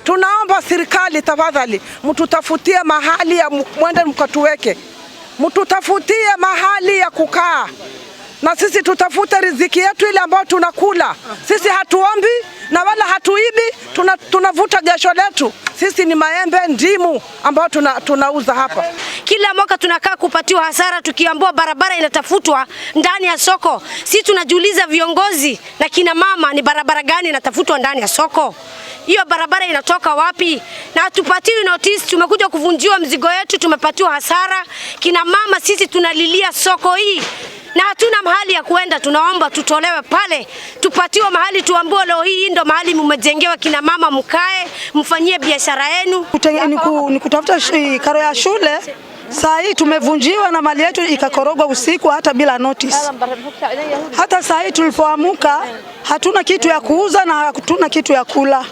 Tunaomba serikali tafadhali, mtutafutie mahali ya mwende mkatuweke, mtutafutie mahali ya kukaa na sisi tutafute riziki yetu ile ambayo tunakula. Sisi hatuombi na wala hatuibi, tunavuta jasho letu. Sisi ni maembe, ndimu ambayo tunauza hapa. Kila mwaka tunakaa kupatiwa hasara, tukiambiwa barabara inatafutwa ndani ya soko. Si tunajiuliza viongozi na kina mama, ni barabara gani inatafutwa ndani ya soko? Hiyo barabara inatoka wapi? Na hatupatiwi notice. Tumekuja kuvunjiwa mzigo yetu, tumepatiwa hasara. Kina mama sisi tunalilia soko hii na hatuna mahali ya kuenda. Tunaomba tutolewe pale, tupatiwe mahali, tuambiwe leo hii ndo mahali mmejengewa, kina mama, mkae mfanyie biashara yenu. Ni kutafuta karo ya shule. Saa hii tumevunjiwa na mali yetu ikakorogwa usiku hata bila notice. Hata saa hii tulipoamuka hatuna kitu ya kuuza na hatuna kitu ya kula.